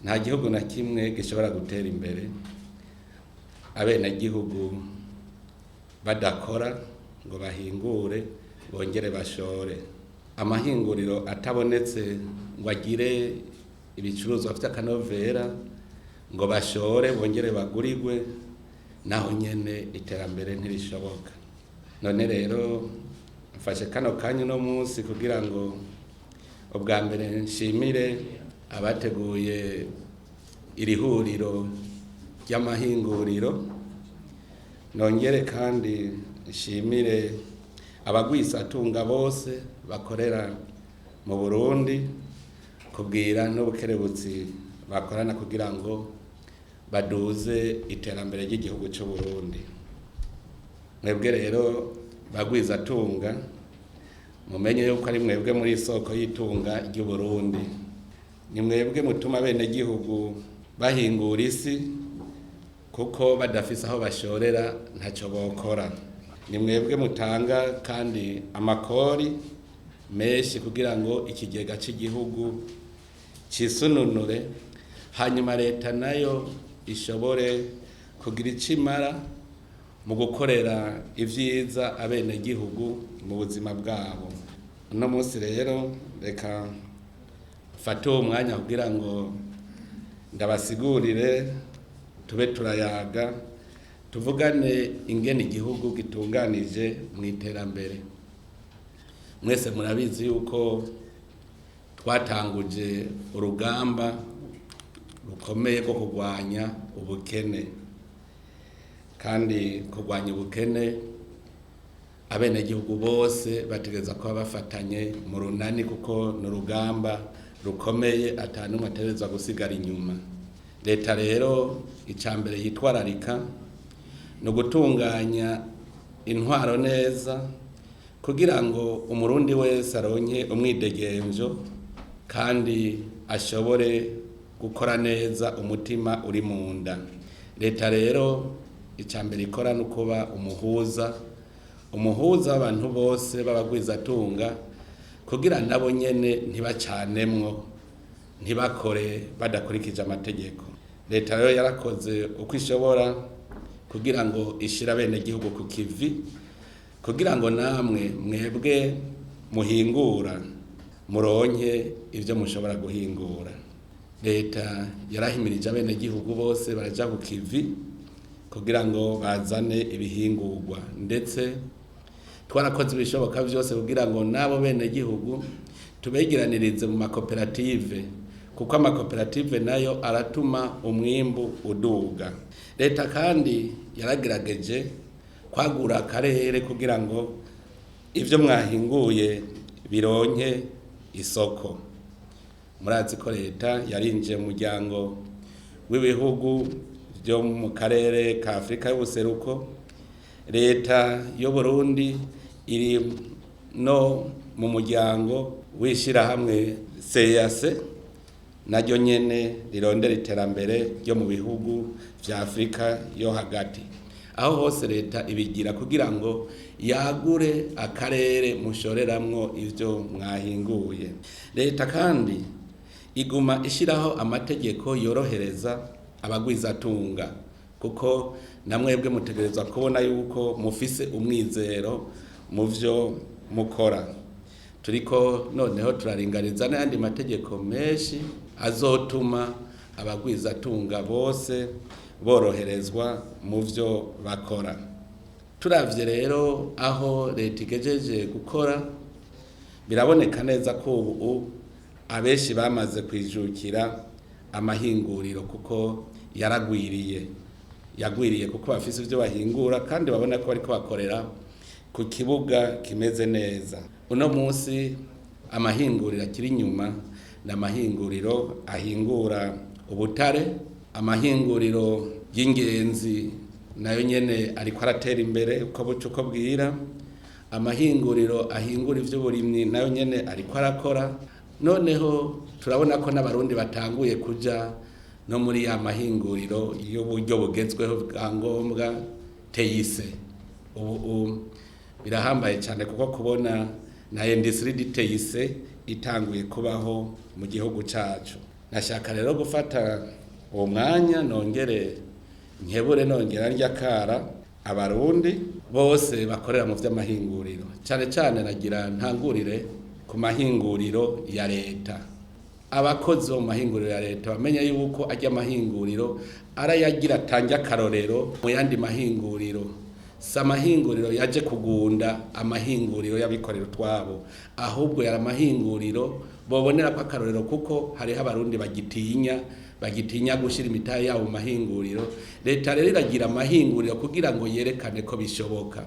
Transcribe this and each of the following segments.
Nta gihugu na kimwe gishobora gutera imbere abenegihugu badakora ngo bahingure bongere bashore. Amahinguriro atabonetse ngo agire ibicuruzwa vy'akanovera ngo bashore bongere bagurigwe, naho nyene iterambere ntirishoboka. None rero mfashe kano kanya uno munsi kugira ngo ubwa mbere nshimire abateguye iri huriro ry'amahinguriro, nongere kandi nshimire abagwizatunga bose bakorera mu Burundi kubwira n'ubukerebutsi bakorana kugira ngo baduze iterambere ry'igihugu c'u Burundi. Mwebwe rero bagwizatunga, mumenye yuko ari mwebwe muri isoko y'itunga ry'u Burundi. Ni mwebwe mutuma abenegihugu bahingura isi, kuko badafise aho bashorera ntaco bokora. Ni mwebwe mutanga kandi amakori menshi kugira ngo ikigega c'igihugu cisununure, hanyuma leta nayo ishobore kugira ico imara mu gukorera ivyiza abenegihugu mu buzima bwabo. Uno munsi rero reka mfate uwo mwanya kugira ngo ndabasigurire, tube turayaga, tuvugane ingene igihugu gitunganije mw'iterambere. Mwese murabizi yuko twatanguje urugamba rukomeye rwo kurwanya ubukene, kandi kurwanya ubukene abenegihugu bose bategerezwa kuba bafatanye mu runani, kuko ni urugamba rukomeye ata n'umwe ategerezwa gusigara inyuma. Leta rero ica mbere yitwararika ni ugutunganya intwaro neza kugira ngo umurundi wese aronke umwidegemvyo kandi ashobore gukora neza umutima uri mu nda. Leta rero ica mbere ikora ni ukuba umuhuza, umuhuza w'abantu bose b'abagwizatunga kugira nabo nyene ntibacanemwo, ntibakore badakurikije amategeko. Leta rero yarakoze uko ishobora kugira ngo ishire abenegihugu ku kivi, kugira ngo namwe mwebwe muhingura muronke ivyo mushobora guhingura. Leta yarahimirije abenegihugu bose baraja ku kivi kugira ngo bazane ibihingurwa, ndetse twarakoze ibishoboka vyose kugira ngo n'abo benegihugu tubegeranirize mu makoperative, kuko amakoperative nayo aratuma umwimbu uduga. Leta kandi yaragerageje kwagura akarere kugira ngo ivyo mwahinguye bironke isoko. Murazi ko leta yarinjiye mu muryango w'ibihugu vyo mu karere ka Afrika y'ubuseruko. Leta y'Uburundi iri no mu muryango w'ishirahamwe CEEAC, naryo nyene rirondera iterambere ryo mu bihugu vya Afrika yo hagati. Aho hose leta ibigira kugira ngo yagure akarere mushoreramwo ivyo mwahinguye. Leta kandi iguma ishiraho amategeko yorohereza abagwizatunga, kuko namwebwe mutegerezwa kubona yuko mufise umwizero mu vyo mukora. Turiko noneho turaringaniza n'ayandi mategeko menshi azotuma abagwizatunga bose boroherezwa mu vyo bakora. Turavye rero aho leta igejeje gukora, biraboneka neza ko ubu abenshi bamaze kwijukira amahinguriro, kuko yaragwiriye. Yagwiriye kuko bafise ivyo bahingura kandi babona ko bariko bakorera ku kibuga kimeze neza. Uno munsi amahinguriro akiri inyuma ni amahinguriro ahingura ubutare, amahinguriro y'ingenzi nayo nyene ariko aratera imbere uko buca uko bwira, amahinguriro ahingura ivy'uburimyi nayo nyene ariko arakora. Noneho turabona ko n'abarundi batanguye kuja no muri ya mahinguriro y'uburyo bugezweho bwa ngombwa teyise. Ubu birahambaye cyane kuko kubona na industrie teyise itanguye kubaho mu gihugu cacu. Nashaka rero gufata uwo mwanya nongere nkebure, nongera ndyakara Abarundi bose bakorera mu vy'amahinguriro, cane cane nagira ntangurire ku mahinguriro ya leta. Abakozi bo mu mahinguriro ya leta bamenye yuko ajya amahinguriro arayagira atange akarorero mu yandi mahinguriro. Si amahinguriro yaje kugunda amahinguriro y'abikorera utwabo, ahubwo yari amahinguriro bobonera ko akarorero, kuko hariho Abarundi bagitinya gushyira imitahe yabo mu mahinguriro. Leta rero iragira amahinguriro kugira ngo yerekane ko bishoboka.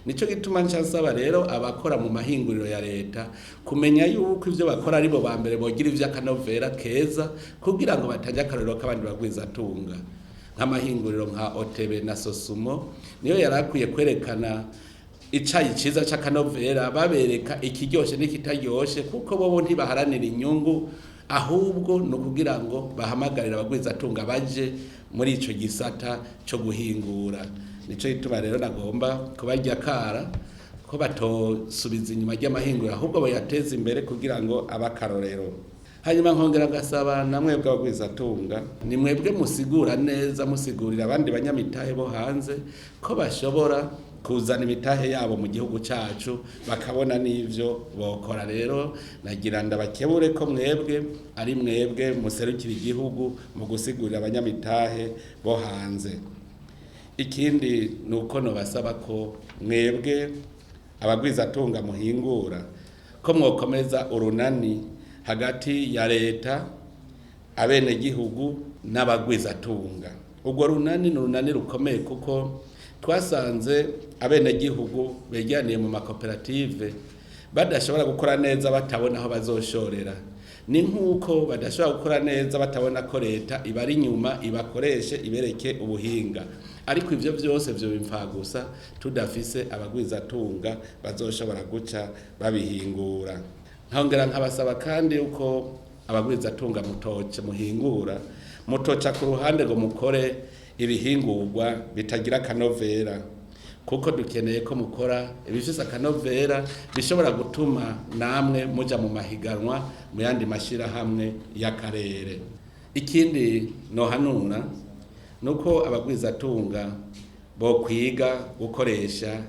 Nico gituma nca nsaba rero abakora mu mahinguriro ya leta kumenya yuko ivyo bakora aribo ba mbere bogira ivy'akanovera keza, kugira ngo batange akarorero k'abandi bagwizatunga. Nk'amahinguriro nka Otebe na Sosumo niyo yari akwiye kwerekana icayi ciza c'akanovera, babereka ikiryoshe n'ikitaryoshe, kuko bobo ntibaharanira inyungu, ahubwo ni ukugira ngo bahamagarire abagwizatunga baje muri ico gisata co guhingura. Nico gituma rero nagomba kubarya kara ko batosubiza inyuma ry'amahinguriro, ahubwo bayateza imbere kugira ngo abe akarorero. Hanyuma nkongera ngasaba na mwebwe abagwizatunga, ni mwebwe musigura neza, musigurira abandi banyamitahe bo hanze ko bashobora kuzana imitahe yabo mu gihugu cacu, bakabona n'ivyo bokora. Rero nagira ndabakebure ko mwebwe ari mwebwe muserukira igihugu mu gusigurira abanyamitahe bo hanze. Ikindi ni uko nobasaba ko mwebwe abagwizatunga muhingura ko mwokomeza urunani hagati ya leta, abenegihugu n'abagwizatunga. Urwo runani ni urunani rukomeye, kuko twasanze abenegihugu begeraniye mu makoperative badashobora gukora neza batabona aho bazoshorera. Ni nk'uko badashobora gukora neza batabona ko leta ibari inyuma, ibakoreshe, ibereke ubuhinga. Ariko ivyo vyose vyo bimfagusa tudafise abagwizatunga bazoshobora guca babihingura. Nkongera nkabasaba kandi yuko abagwizatunga mutoce muhingura, mutoca ku ruhande ngo mukore ibihingurwa bitagira akanovera, kuko dukeneye ko mukora ibifise akanovera bishobora gutuma namwe muja mu mahiganwa mu yandi mashirahamwe y'akarere. Ikindi nohanura nuko abagwizatunga bokwiga gukoresha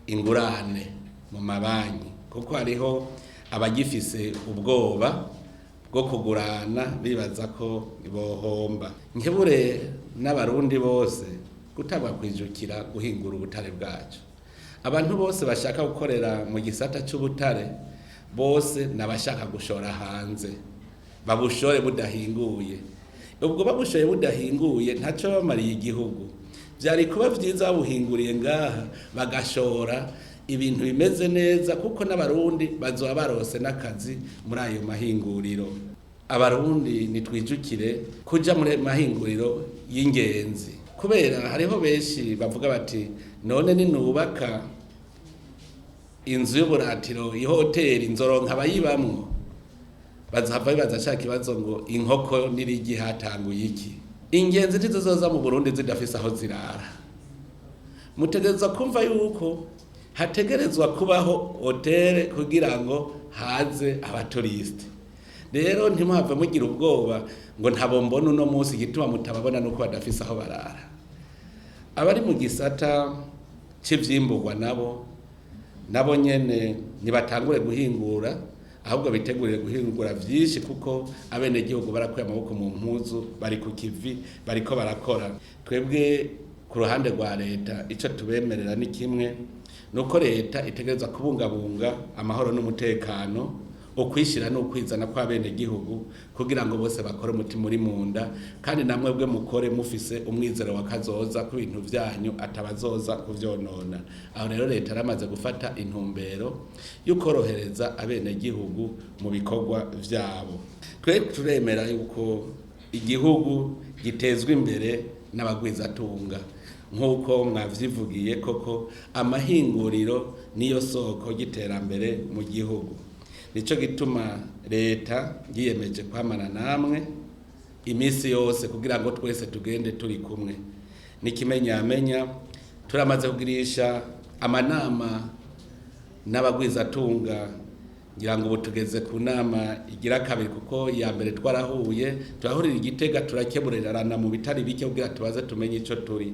ingurane mu mabanki, kuko hariho abagifise ubwoba bwo kugurana bibaza ko bohomba. Nkebure n'Abarundi bose gutangwa kwijukira guhingura ubutare bwacu. Abantu bose bashaka gukorera mu gisata c'ubutare bose nabashaka gushora hanze, babushore budahinguye. Ubwo babushoye budahinguye ntaco bamariye igihugu. Vyari kuba vyiza babuhinguriye ngaha, bagashora ibintu bimeze neza, kuko n'Abarundi bazoba barose n'akazi muri ayo mahinguriro. Abarundi nitwijukire kuja muri mahinguriro y'ingenzi, kubera hariho benshi bavuga bati none ninubaka inzu y'uburatiro, ihoteri, nzoronka abayibamwo? Bazohava bibaza ca kibazo ngo inkoko n'irigi hatanguye iki? Ingenzi ntizizoza mu Burundi zidafise aho zirara. Mutegerezwa kumva yuko hategerezwa kubaho hoteli kugira ngo haze abaturisite. Rero ntimuhave mugira ubwoba ngo ntabo mbona uno munsi, igituma mutababona nuko badafise aho barara. Abari mu gisata c'ivyimbugwa nabo nyene ntibatangure guhingura, ahubwo bitegurire guhingura vyinshi, kuko abenegihugu barakuye amaboko mu mpuzu, bari ku kivi, bariko barakora. Twebwe ku ruhande rwa leta ico tubemerera ni kimwe, nuko leta itegerezwa kubungabunga amahoro n'umutekano, ukwishira n'ukwizana kw'abenegihugu, kugira ngo bose bakore umutima uri munda, kandi namwe bwe mukore mufise umwizero wa kazoza ku bintu vyanyu atabazoza kuvyonona. Aho rero leta yaramaze gufata intumbero y'ukorohereza abenegihugu mu bikorwa vyabo. Twe turemera yuko igihugu gitezwa imbere n'abagwizatunga, nk'uko mwavyivugiye koko amahinguriro niyo soko y'iterambere mu gihugu. Nico gituma leta yiyemeje kwamana namwe iminsi yose kugira ngo twese tugende turi kumwe. N'ikimenyamenya turamaze kugirisha amanama n'abagwizatunga Ngira ngo ubu tugeze ku nama igira kabiri, kuko iya mbere twarahuye, turahurira Igitega, turakeburerana mu bitari bike kugira tubaze tumenye ico turi.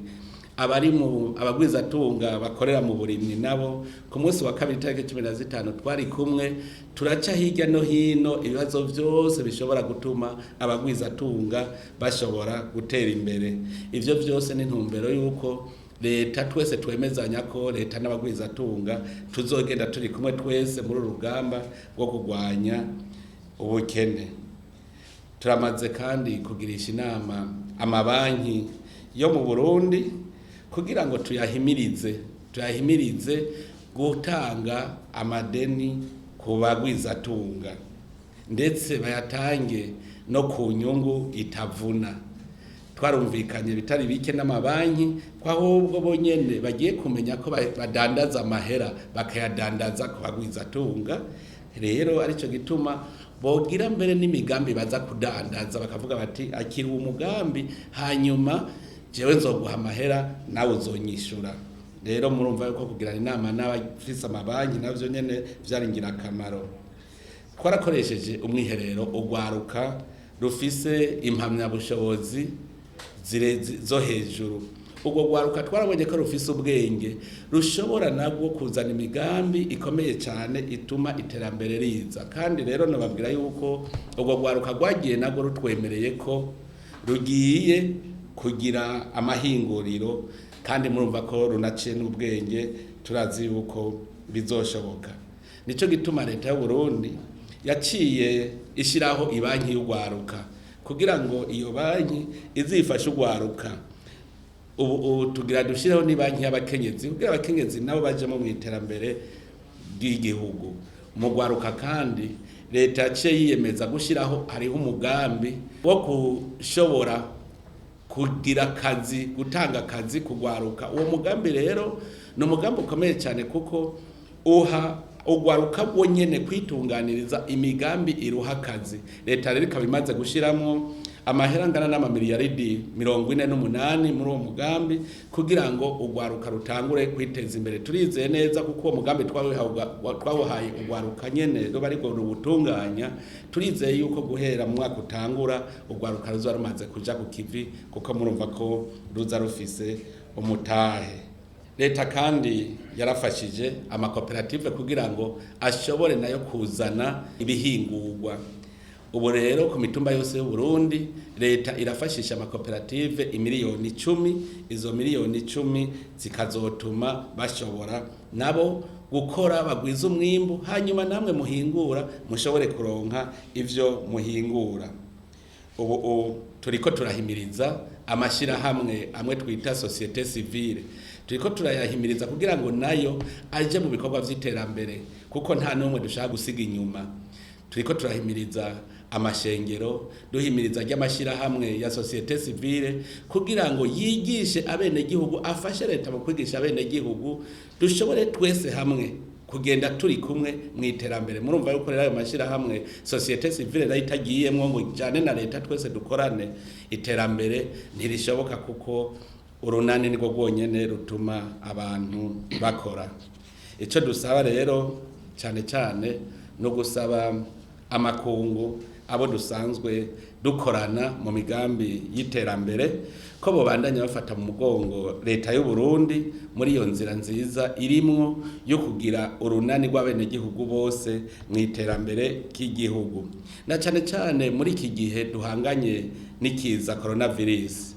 Abari mu abagwizatunga bakorera mu burimyi nabo ku munsi wa kabiri tariki 15 twari kumwe, turaca hirya no hino ibibazo vyose bishobora gutuma abagwizatunga bashobora gutera imbere. Ivyo vyose ni intumbero yuko leta twese twemezanya ko leta n'abagwizatunga tuzogenda turi kumwe twese muri uru rugamba rwo kurwanya ubukene. Turamaze kandi kugirisha inama amabanki yo mu Burundi kugira ngo tuyahimirize gutanga amadeni ku bagwizatunga, ndetse bayatange no ku nyungu itavuna. Twarumvikanye bitari bike n'amabanki ko ahubwo bonyene bagiye kumenya ko badandaza amahera bakayadandaza ku bagwizatunga. Rero arico gituma bogira mbere n'imigambi baza kudandaza, bakavuga bati akira uwo mugambi, hanyuma jewe nzoguha amahera nawe uzonyishura. Rero murumva yuko kugirana inama n'abafise amabanki navyo nyene vyari ingirakamaro. Twarakoresheje umwiherero urwaruka rufise impamyabushobozi zo hejuru. Ubwo rwaruka twarabonye ko rufise ubwenge rushobora nabwo kuzana imigambi ikomeye cyane ituma iterambere riza. Kandi rero nababwira yuko ubwo rwaruka rwagiye nabwo rutwemereye ko rugiye kugira amahinguriro, kandi murumva ko runaciye n'ubwenge, turazi yuko bizoshoboka. Nico gituma leta y'u Burundi yaciye ishiraho ibanki y'urwaruka kugira ngo iyo banki izifashe urwaruka. Ubu tugira dushireho n'ibanki y'abakenyezi kugira abakenyezi nabo bajemo mu iterambere ry'igihugu. Mu rwaruka kandi leta yaciye yiyemeza gushiraho hariho umugambi wo kushobora kugira akazi, gutanga akazi kugwaruka. Uwo mugambi rero ni umugambi ukomeye cyane kuko uha ugwaruka bwonyene kwitunganiriza imigambi iruha akazi. Leta rero ikaba imaze gushiramwo amahera angana n'amamiliyaridi 48 muri uwo mugambi kugira ngo ugwaruka rutangure kwiteza imbere. Turizeye neza kuko uwo mugambi twawuhaye ugwaruka nyene ruba ariko ruwutunganya. Turizeye yuko guhera mu mwaka utangura ugwaruka ruzoba rumaze kuja ku kivi, kuko murumva ko ruza rufise umutahe. Leta kandi yarafashije amakoperative kugira ngo ashobore nayo kuzana ibihingurwa. Ubu rero ku mitumba yose y'u Burundi leta irafashisha amakoperative imiliyoni 10. Izo miliyoni 10 zikazotuma bashobora nabo gukora bagwiza umwimbu, hanyuma namwe muhingura mushobore kuronka ivyo muhingura. Ubu turiko turahimiriza amashirahamwe amwe twita société civile, turiko turayahimiriza kugira ngo nayo aje mu bikorwa vy'iterambere, kuko nta n'umwe dushaka gusiga inyuma. Turiko turahimiriza amashengero, duhimiriza ry'amashirahamwe ya société civile kugira ngo yigishe abenegihugu, afashe leta mu kwigisha abenegihugu, dushobore twese hamwe kugenda turi kumwe mu iterambere. Murumva yuko rero ayo mashirahamwe société civile nayo itagiyemwo ngo ijane na leta twese dukorane, iterambere ntirishoboka, kuko urunani nirwo rwonyene rutuma abantu bakora. Ico dusaba rero cyane cyane no gusaba amakungu abo dusanzwe dukorana mu migambi y'iterambere ko bobandanya bafata mu mugongo leta y'u Burundi muri iyo nzira nziza irimwo yo kugira urunani rw'abenegihugu bose mu iterambere ry'igihugu, na cane cane muri iki gihe duhanganye n'ikiza coronavirus.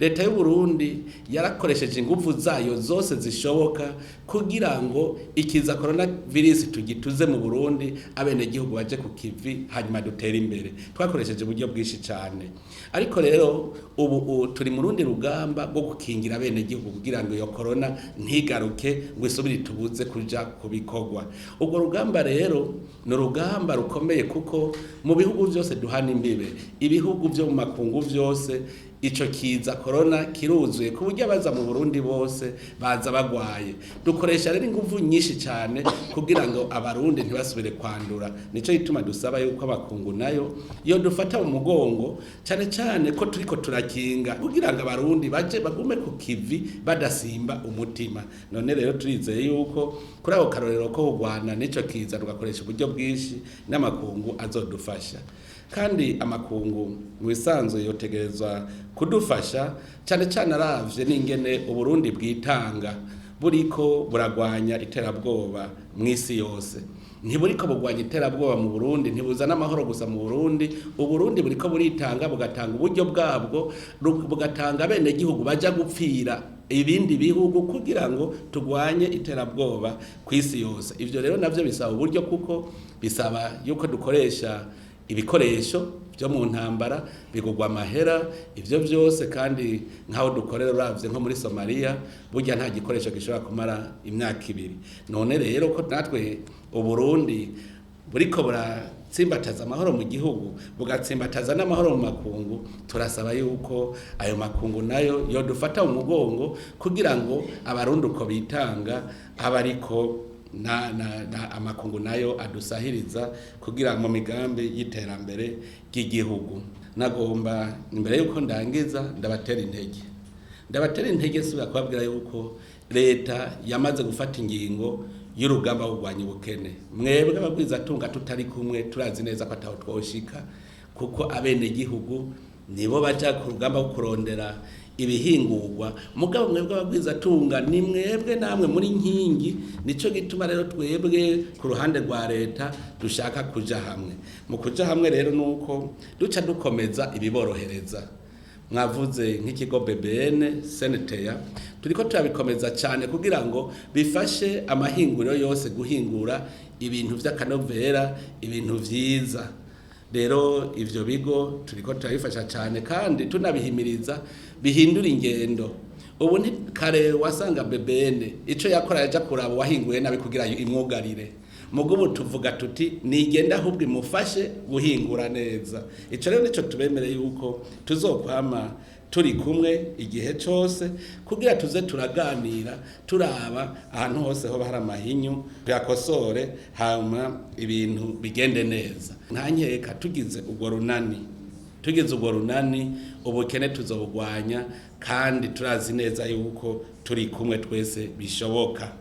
Leta y'u Burundi yarakoresheje ingufu zayo zose zishoboka kugira ngo ikiza coronavirus tugituze mu Burundi, abenegihugu baje ku kivi, hanyuma dutere imbere. Twakoresheje uburyo bwinshi cyane, ariko rero ubu turi mu rundi rugamba rwo gukingira abenegihugu kugira ngo iyo corona ntigaruke ngo isubire itubuze kuja ku bikorwa. Ubwo rugamba rero ni urugamba rukomeye, kuko mu bihugu byose duhana imbibe, ibihugu byo mu makungu byose Ico kiza corona kiruzuye ku buryo abaza mu Burundi bose baza bagwaye. Dukoresha rero inguvu nyinshi cyane kugira ngo abarundi ntibasubire kwandura. Nico gituma dusaba yuko abakungu nayo iyo dufata mu mugongo, cyane cyane ko turiko turakinga kugira ngo abarundi baje bagume ku kivi badasimba umutima. None rero turizeye yuko kuri ako karorero ko kugwana nico kiza tugakoresha uburyo bwinshi, n'amakungu azodufasha. Kandi amakungu mu bisanzwe yotegerezwa kudufasha cyane cyane aravye n'ingene Uburundi bwitanga buriko buragwanya iterabwoba mw'isi yose. Ntiburiko bugwanya iterabwoba mu Burundi, ntibuzana amahoro gusa mu Burundi. Uburundi buriko buritanga, bugatanga uburyo bwabwo, bugatanga bene gihugu baja gupfira ibindi bihugu kugira ngo tugwanye iterabwoba ku isi yose. Ivyo rero navyo bisaba uburyo, kuko bisaba yuko dukoresha ibikoresho byo mu ntambara bigugwa amahera, ivyo byose. Kandi nkaho dukorera, uravye nko muri Somalia, burya nta gikoresho gishobora kumara imyaka 2. None rero ko natwe Uburundi buriko buratsimbataza amahoro mu gihugu, bugatsimbataza n'amahoro mu makungu, turasaba yuko ayo makungu nayo yodufata mu mugongo kugira ngo abarundi uko bitanga abariko na, na, na amakungu nayo adusahiriza kugira mu migambi y'iterambere ry'igihugu. Nagomba imbere yuko ndangiza ndabatera intege, ndabatera intege subira kubabwira yuko leta yamaze gufata ingingo y'urugamba rwo kurwanya ubukene. Mwebwe abagwizatunga tutari kumwe turazi neza ko ataho twoshika, kuko abenegihugu nibo baja ku rugamba rwo kurondera ibihingurwa. Mugabo mwebwe abagwizatunga ni mwebwe namwe muri nkingi. Nico gituma rero twebwe ku ruhande rwa leta dushaka kuja hamwe. Mu kuja hamwe rero nuko duca dukomeza ibiborohereza. Mwavuze nk'ikigo BBN, Seneteya, turiko turabikomeza cyane kugira ngo bifashe amahinguriro yose guhingura ibintu vy'akanovera, ibintu vyiza. Rero ivyo bigo turiko turabifasha cyane kandi tunabihimiriza bihindura ingendo. Ubu nti kare wasanga BBN ico yakora yaja kuraba wahinguye nabi kugira imwugarire. Mugubu tuvuga tuti nigenda ahubwo imufashe guhingura neza. Ico rero nico tubemereye yuko tuzokwama turi kumwe igihe cose kugira tuze turaganira, turaba ahantu hose ho hari amahinyu tuyakosore, hama ibintu bigende neza. Nta nkeka tugize urwo runani, tugize urwo runani ubukene tuzobugwanya, kandi turazi neza yuko turi kumwe twese bishoboka.